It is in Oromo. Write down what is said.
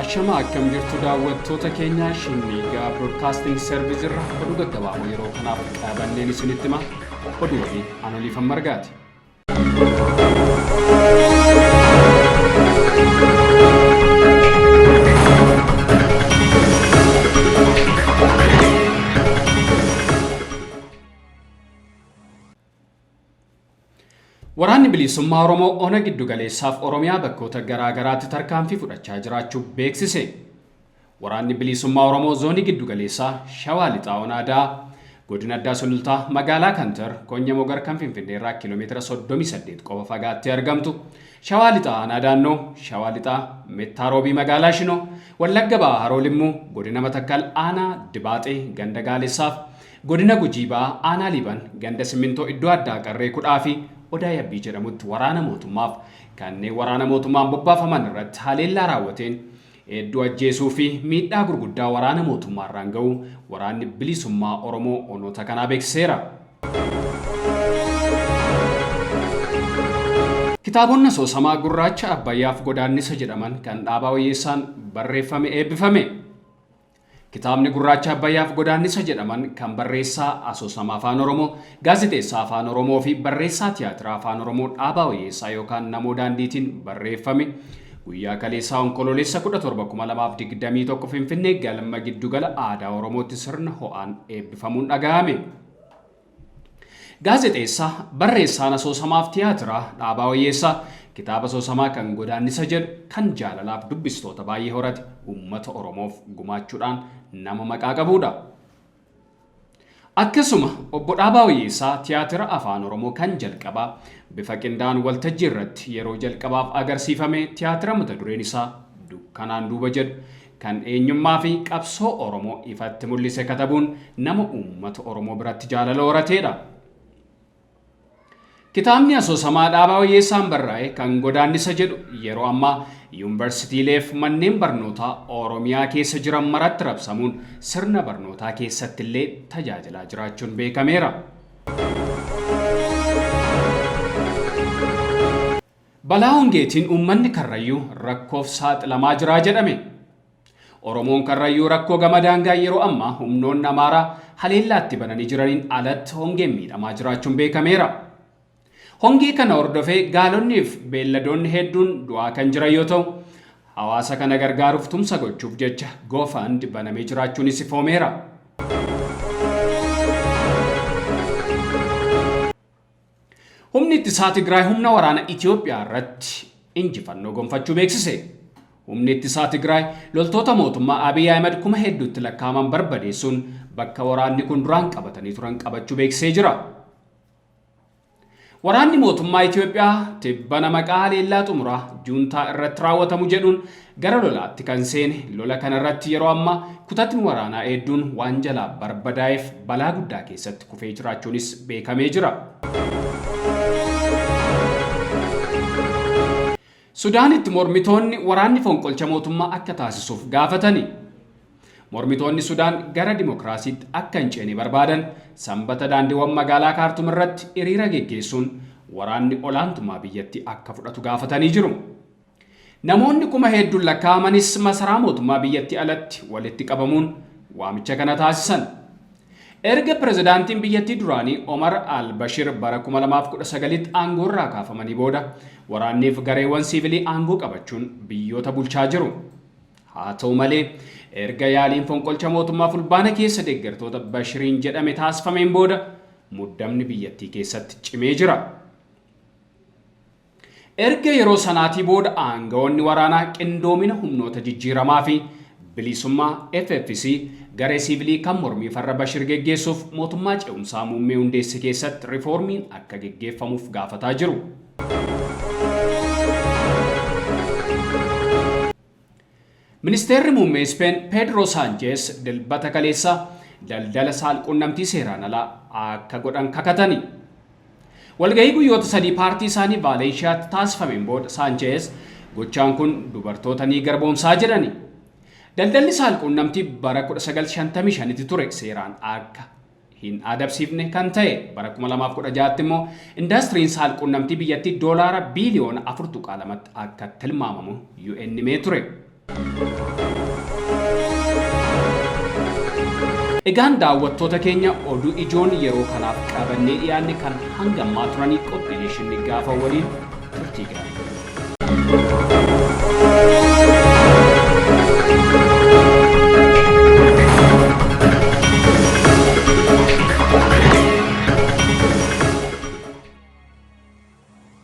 Ashama akkam jirtu daawwattoota keenya Shinniigaa Broadcasting Service irra oduu gaggabaaboo yeroo kanaaf qabanneen isinitti hima. Oduu waliin an Oliifan Margaati. Waraanni Bilisummaa Oromoo Ona Giddu Galeessaaf Oromiyaa bakkoota garaa garaatti tarkaanfii fudhachaa jiraachuu beeksise. Waraanni Bilisummaa Oromoo Zoonii Giddu Galeessaa Shawaa Lixaa Ona Ada'aa, Godina Addaa Sulultaa, Magaalaa Kantar, Konya Mogar kan Finfinneerraa kiiloomeetira 38 qofa fagaattee argamtu, Shawaa Lixaa Aanaa Daannoo, Shawaa Lixaa Mettaa Roobii Magaalaa Shinoo, Wallagga Bahaa Haroo Limmuu, Godina Matakkal Aanaa Dibaaxee Ganda Gaalessaaf Godina Gujii Bahaa Aanaa Liiban Ganda Simmintoo iddoo addaa Qarree Kudhaa fi Odaa Yabbii jedhamutti waraana mootummaaf kanneen waraana mootummaan bobbaafaman irratti haleellaa raawwateen hedduu ajjeesuu fi miidhaa gurguddaa waraana mootummaarraan ga'uu Waraanni Bilisummaa Oromoo onoota kanaa beeksiseera. Kitaabonni asoosamaa Gurraacha Abbayyaaf Godaannisa jedhaman kan Dhaabaa Wayyeessaan barreeffame eebbifame. Kitaabni Gurraacha Abbayyaaf Godaannisa jedhaman kan barreessaa asoosama Afaan Oromoo, gaazexeessaa Afaan Oromoo fi barreessaa tiyaatiraa Afaan Oromoo Dhaabaa Wayyeessaa yookaan Namoo Daandiitiin barreeffame guyyaa kaleessaa Onkoloolessa 17, 2021 Finfinnee galma Giddugala Aadaa Oromootti sirna ho'aan eebbifamuun dhaga'ame. Gaazexeessaa, barreessaan asoosamaaf tiyaatiraa Dhaabaa Wayyeessaa kitaaba asoosamaa kan Godaannisa jedhu kan jaalalaaf dubbistoota baay'ee horate uummata Oromoof gumaachuudhaan nama maqaa qabuudha. Akkasuma Obbo Dhaabaa Wayyeessaa tiyaatira Afaan Oromoo kan jalqabaa bifa qindaa'aan waltajjii irratti yeroo jalqabaaf agarsiifame tiyaatira mata dureen isaa Dukkanaan Duuba jedhu kan eenyummaa fi qabsoo Oromoo ifatti mul'ise katabuun nama uummata Oromoo biratti jaalala horateedha. Kitaabni asoosamaa Dhaabaa Wayyeessaan barraa'e kan Godaannisa jedhu yeroo ammaa yuunvarsiitiileef manneen barnootaa Oromiyaa keessa jiran maratti rabsamuun sirna barnootaa keessattillee tajaajilaa jiraachuun beekameera. Balaa hongeetiin uummanni Karrayyuu rakkoof saaxilamaa jira jedhame. Oromoon Karrayyuu rakkoo gama daangaa yeroo ammaa humnoonni Amaaraa haleellaa itti bananii jiraniin alatti hongeen miidhamaa jiraachuun beekameera. Hongee kana hordofee gaalonniif beelladoonni hedduun du'aa kan jiran yoo ta'u, hawaasa kana gargaaruuf tumsa gochuuf jecha GoFund banamee jiraachuunis ifoomeera. Humni Ittisaa Tigraay humna waraana Itoophiyaa irratti injifannoo gonfachuu beeksise. Humni Ittisaa Tigraay loltoota mootummaa Abiy Ahimad kuma hedduutti lakkaa'aman barbadeessuun bakka waraanni kun duraan qabatanii turan qabachuu beeksisee jira. Waraanni mootummaa Itoophiyaa tibbana maqaa haleellaa xumuraa juuntaa irratti raawwatamu jedhuun gara lolaatti kan seene lola kana irratti yeroo ammaa kutatni waraanaa hedduun waan jalaa barbadaa'eef balaa guddaa keessatti kufee jiraachuunis beekamee jira. Sudaanitti mormitoonni waraanni fonqolcha mootummaa akka taasisuuf gaafatani. Mormitoonni Sudaan gara dimokiraasiitti akka hin ceene barbaadan Sanbata daandiiwwan magaalaa Kaartum irratti hiriira geggeessuun waraanni olaantummaa biyyattii akka fudhatu gaafatanii jiru. Namoonni kuma hedduun lakkaa'amanis masaraa mootummaa biyyattii alatti walitti qabamuun waamicha kana taasisan. Erga pirezidaantiin biyyattii duraanii Omar al-Bashir bara 2019tti aangoorraa kaafamanii booda waraanniif gareewwan siivilii aangoo qabachuun biyyoota bulchaa jiru. Haa ta'u malee, erga yaaliin fonqolcha mootummaa Fulbaana keessa deeggartoota Bashiriin jedhame taasifameen booda muddamni biyyattii keessatti cimee jira. Erga yeroo sanaatii booda aanga'oonni waraanaa qindoomina humnoota jijjiiramaa fi bilisummaa, FFC, garee siivilii kan mormii farra Bashir geggeessuuf mootummaa ce'umsaa muummee hundeesse keessatti rifoormiin akka geggeeffamuuf gaafataa jiru. Ministeerri Muummee Ispeen Peedroo Saanchees Dilbata kaleessaa daldala saal-quunnamtii seeraan alaa akka godhan kakatani. Walgahii guyyoota sadii paartii isaanii Vaaleenshiyaatti taasifameen booda Saancheez gochaan kun dubartoota ni garboomsaa jedhani. Daldalli saalquunnamtii bara 1955tti ture seeraan akka hin adabsiifne kan ta'e bara 2016tti immoo indaastiriin saalquunnamtii biyyattii doolaara biiliyoona 4.2tti akka tilmaamamu UN himee ture. Egaan daawwattoota keenya, oduu ijoon yeroo kanaaf qabannee dhiyaanne kan hanga ammaa turanii, qophiilee shinni gaafa waliin turtii gaarii.